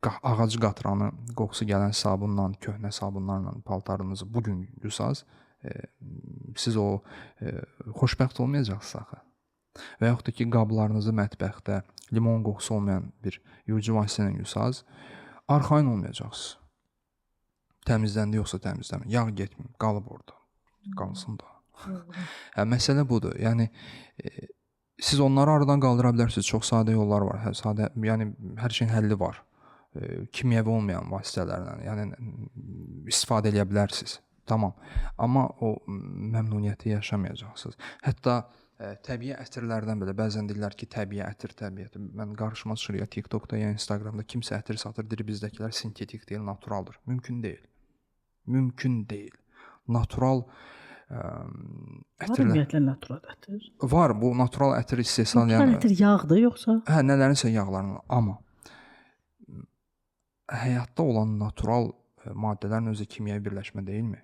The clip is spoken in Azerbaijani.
Ağac qatranı qoxusu gələn sabunla, köhnə sabunlarla paltarınızı bu gün yusaz, siz o xoşbəxt olmayacaqsınız axı. Və yaxud da ki, qablarınızı mətbəxdə limon qoxusu olmayan bir yuyucu vasitə ilə yusaz, arxayın olmayacaqsınız. Təmizləndi yoxsa təmizlənmir. Yağ getmir, qalıb orada. Qalsın da. Hə, məsələ budur. Yəni siz onları aradan qaldıra bilərsiniz. Çox sadə yollar var. Hə, sadə, yəni hər şeyin həlli var. Kimyəvi olmayan vasitələrlə, yəni istifadə eləyə bilərsiniz. Tamam. Amma o məmnuniyyəti yaşamayacaqsınız. Hətta təbii ətirlərdən belə bəzən deyirlər ki, təbii ətir, təbii ətir. Mən qarşıma çıxır ya TikTokda, ya Instagramda kimsə ətir satır, deyir bizdəkilər sintetik deyil, naturaldır. Mümkün deyil. Mümkün deyil. Natural ətirlər. Var ümumiyyətlə natural ətir? Var, bu natural ətir istehsal yəni. Natural ətir yağdır yoxsa? Hə, nələrinsə yağlarından, amma həyatda olan natural maddələrin özü kimyəvi birləşmə deyilmi?